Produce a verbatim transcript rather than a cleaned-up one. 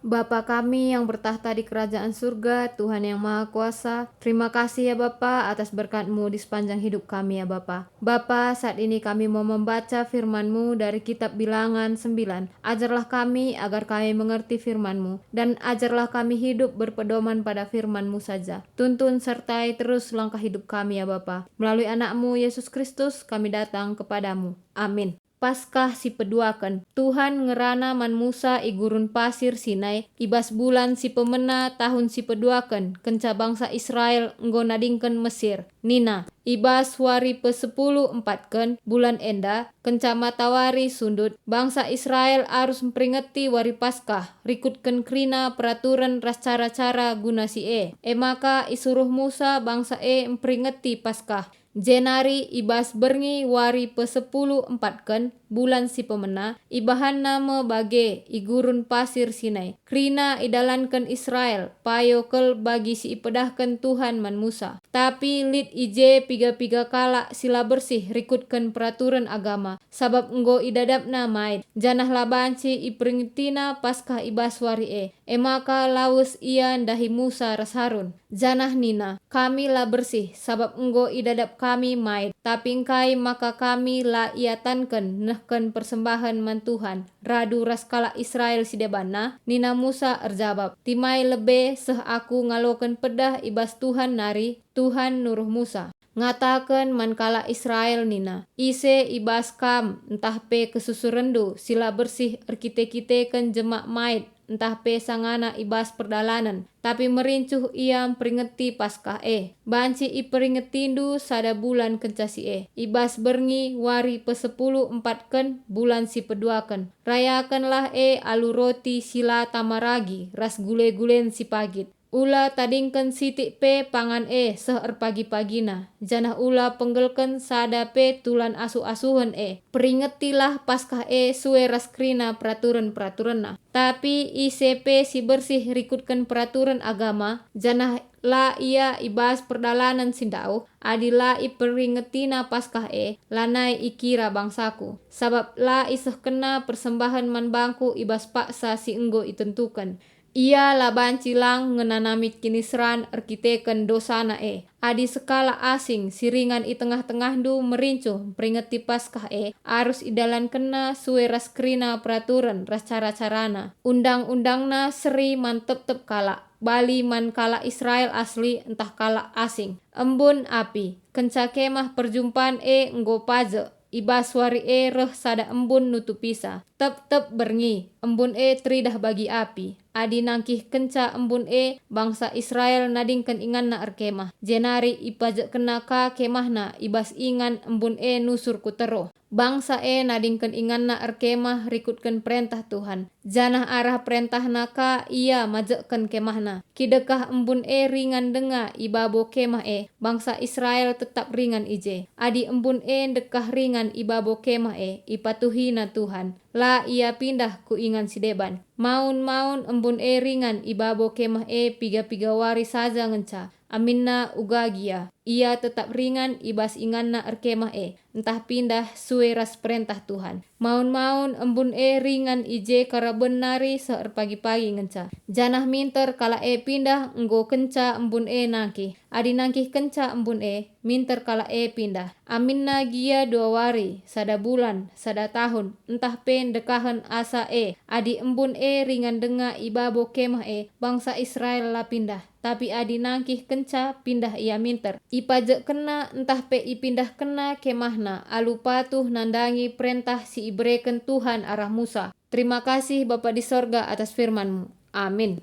Bapa kami yang bertakhta di kerajaan surga, Tuhan yang Maha Kuasa, terima kasih ya Bapa atas berkat-Mu di sepanjang hidup kami ya Bapa. Bapa, saat ini kami mau membaca firman-Mu dari kitab Bilangan sembilan. Ajarlah kami agar kami mengerti firman-Mu, dan ajarlah kami hidup berpedoman pada firman-Mu saja. Tuntun sertai terus langkah hidup kami ya Bapa. Melalui Anak-Mu, Yesus Kristus, kami datang kepada-Mu. Amin. Paskah si peduaken. Tuhan ngerana man Musa i gurun pasir Sinai i bas bulan si pemena tahun si peduaken kenca bangsa Israel enggo nadingken Mesir. Nina, "I bas wari pesepuluh empatken bulan enda, kenca matawari sundut, bangsa Israel arus mperingeti wari Paskah, rikutken kerina peraturen ras cara-cara guna si e." E maka isuruh Musa bangsa e mperingeti Paskah. Jenari i bas berngi wari pesepuluh empatken bulan si pemena, ibahanna me bage i gurun pasir Sinai. Kerina idalanken Israel, payo kal bagi si ipedahken Tuhan man Musa. Tapi lit i je piga-piga kalak si la bersih rikutken peraturen agama, sabap enggo idadapna maid, janah la banci iperingetina Paskah i bas wari e. E maka lawes ia ndahi Musa ras Harun, janah nina, "Kami la bersih, sabap enggo idadap kami maid. Tapi engkai maka kami la iatanken nehken persembahen man Tuhan, radu ras kalak Israel si debanna?" Nina Musa erjabap, "Timai lebe seh aku ngaloken pedah i bas Tuhan nari." Tuhan nuruh Musa, ngataken man kalak Israel nina, "Ise i bas kam ntah pe kesusurenndu si la bersih erkite-kiteken jemak maid ntah pe sangana i bas perdalanen, tapi merincuh ia mperingeti Paskah e, banci iperingetindu sada bulan kenca si e, i bas berngi wari pesepuluh empatken bulan si peduaken. Rayakenlah e alu roti si la tama ragi ras gule-gulen si pagit. Ula tadingken sitik pe pangan e seh erpagi-pagina, janah ula penggelken sada pe tulan asuh-asuhen e. Peringetilah Paskah e sue ras kerina peraturen-peraturenna. Tapi ise pe si bersih rikutken peraturen agama, janah la ia i bas perdalanen si ndauh, adi la iperingetina Paskah e, lanai ikira bangsaKu, sabap la isehkenna persembahen man bangKu i bas paksa si enggo itentuken. Ia la banci lang ngenanami kiniseran erkiteken dosana e. Adi sekalak asing si ringan i tengah-tengahndu merincuh mperingeti Paskah e, arus idalankenna sue ras kerina peraturen ras cara-carana. Undang-undangna seri man tep-tep kalak, bali man kalak Israel asli ntah kalak asing. Embun api. Kenca Kemah Perjumpan e enggo pajek, i bas wari e reh sada embun nutupisa. Tep-tep berngi, embun e teridah bagi api. Adi nangkihkenca embun e, bangsa Israel nadingken inganna erkemah, jenari ipajekkenna ka kemahna i bas ingan embun e nusur ku teruh. Bangsa e nadingken inganna erkemah rikutken perentah Tuhan, janah arah perentahna ka ia majekken kemahna. Kidekah embun e ringan denga i babo kemah e, bangsa Israel tetap ringan i je. Adi embun e ndekah ringan i babo kemah e, ipatuhina Tuhan, la ia pindah ku ingan si deban. Maun-maun embun e ringan i babo kemah e piga-piga wari saja ngenca, aminna uga gia. Ia tetap ringan i bas inganna erkemah e, ntah pindah sue ras perentah Tuhan. Maun-maun embun e ringan i je karaben nari seh erpagi-pagi ngenca, janah minter kalak e pindah enggo kenca embun e nangkih. Adi nangkihkenca embun e, minter kalak e pindah. Aminna gia dua wari, sada bulan, sada tahun, ntah pe ndekahen asa e, adi embun e ringan denga i babo kemah e, bangsa Israel la pindah. Tapi adi nangkihkenca, pindah ia minter. Ipajekkenna ntah pe ipindahkenna kemahna alu patuh nandangi perentah si ibereken Tuhan arah Musa. Terima kasih, Bapa di sorga, atas firman-Mu. Amin.